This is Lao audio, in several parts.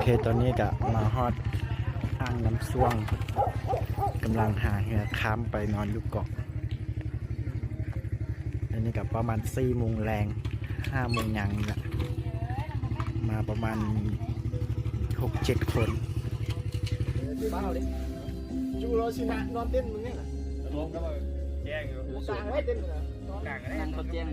ເຄ ຕອນນີ້ກະມາຮອດອ່າງນ້ຳຊວງ ກຳລັງຫາເຮືອຂ້າມໄປນອນຢູ່ເກາະ. ອັນນີ້ກະປະມານສີ່ໂມງແລງ ຫ້າໂມງຫຍັງນີ້ລະ ມາປະມານຫົກເຈັດຄົນ. ເວົ້າເດ້ ຢູ່ລາວຊິນະ ນອນເຕັນມຶງນີ້ນະ ລົມກໍແຈ້ງຢູ່ ກາງໄວ້ເຕັນນະ ກາງໄດ້ ນັ່ງຕອນແຈ້ງ.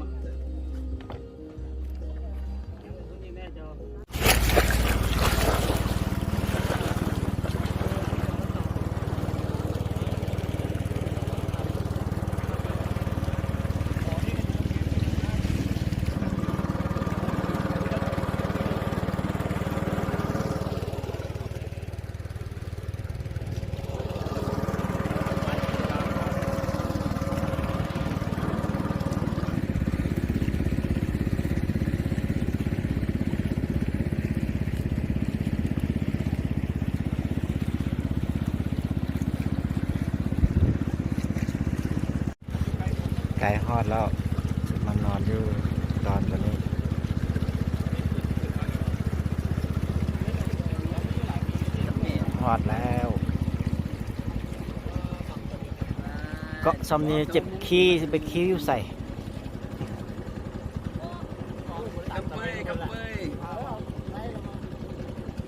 ໃກ້ຮອດແລ້ວ ມານອນຢູ່ດອນຕົວນີ້. ຮອດແລ້ວ ເກາະຊ່ຳນີ້ເຈັບຂີ້ ຊິໄປຂີ້ຢູ່ໃສ?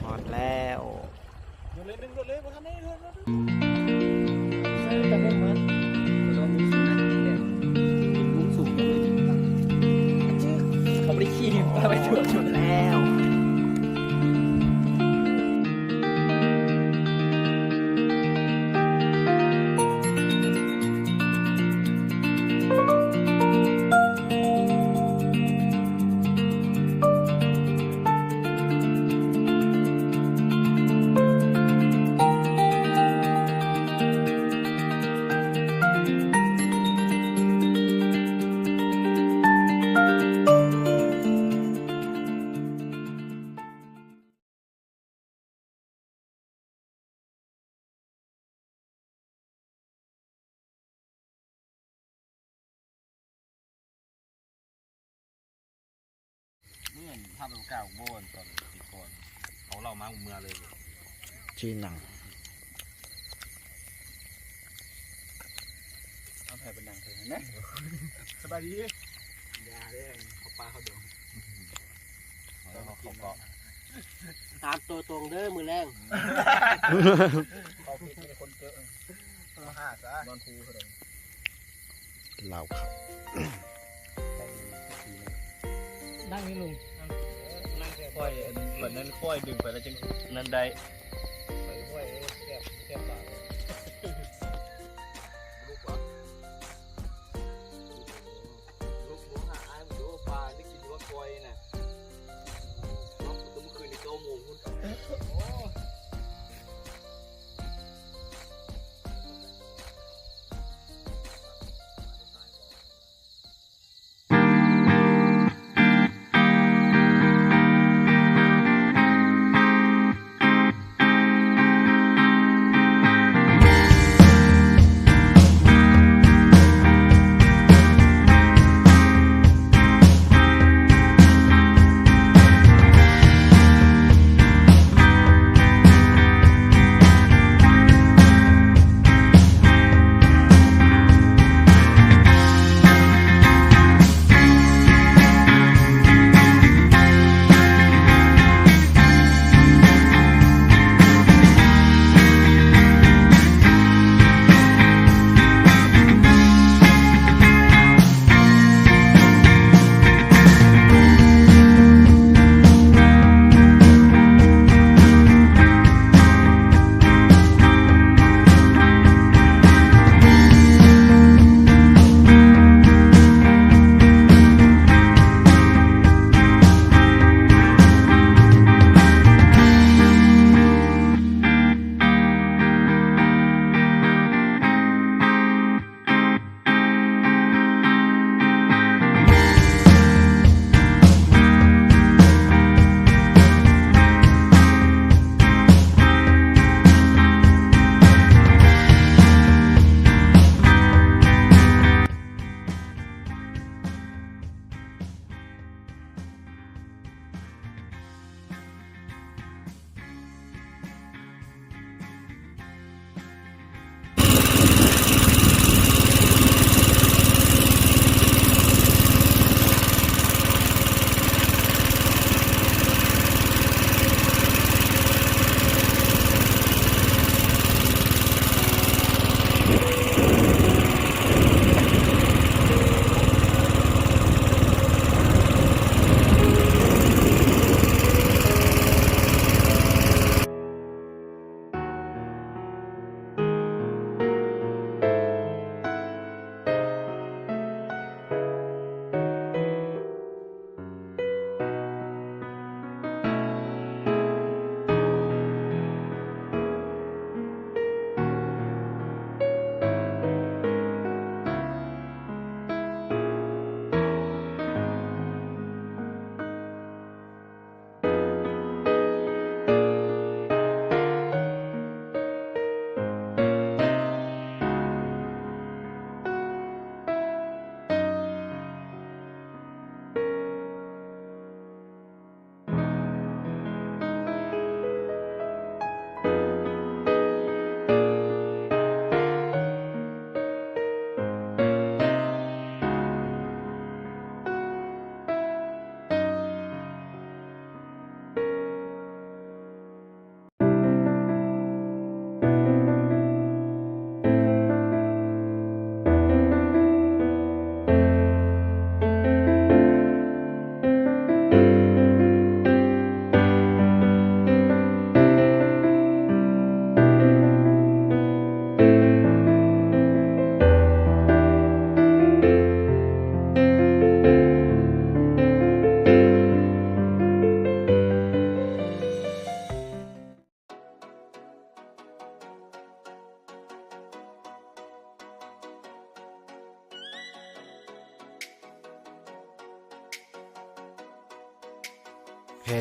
ຮອດແລ້ວ. ໂດດເລີຍ ໂດດເລີຍ ບໍ່ທັນໄດ້ໂດດ ໂດດ ໂດດ ໃສ່ຕະບົງມາ ລອງມຸມສູງນະ ມຸມສູງ ເຂົາບໍ່ໄດ້ຂີ່ ເອົາໄປໂດດ ໂດດແລ້ວ. ເມື່ອພາບເກົ່າໆ ບໍ່ ຕອນປີກ່ອນ ເຂົາເລົ່າມາ ເມື່ອເລີຍ ຈີ່ໜັງ ເອົາໃຜໄປນັ່ງເທິງນັ້ນນະ ສະບາຍດີ ຢ່າເດ້ ເຂົ້າປ່າເຂົ້າດອງ ເອົາເຂົ້າເກາະ ຕາມໂຕຕົງເດີ ມື້ແລງ ເຂົ້າຜິດມີແຕ່ຄົນເຈີ ມາຫາຊະ ນອນຄູເທົ່າໃດ ລາວຄັບ ນັ່ງນີ້ລຸງ ຄ່ອຍ ອັນ ບັດນັ້ນຄ່ອຍດຶງໄປແລ້ວຈຶ່ງນັ້ນໄດ້ ຄ່ອຍ ໂອ້ຍ ແຊບ ແຊບຫຼາຍ ລຸກບໍ່? ລຸກ ລຸກຫາອ້າຍ ໂອ້ ປາໄດ້ກິນຢູ່ວ່າກ້ອຍນະ ເນາະ ແຕ່ມື້ຄືນນີ້ເກົ້າໂມງພຸ້ນ ໂອ້.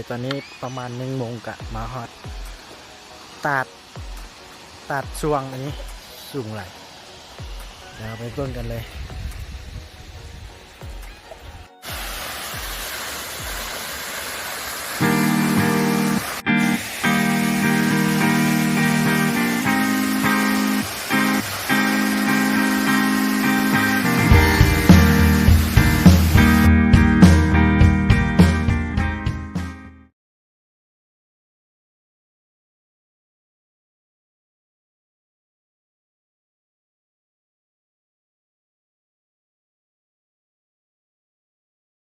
ตอนนี้ประมาณหนึ่งโมงกะมาฮอดตาด ตาดส่วง อันนี้สูงหลาย เดี๋ยวเราไปเบิ่งกันเลย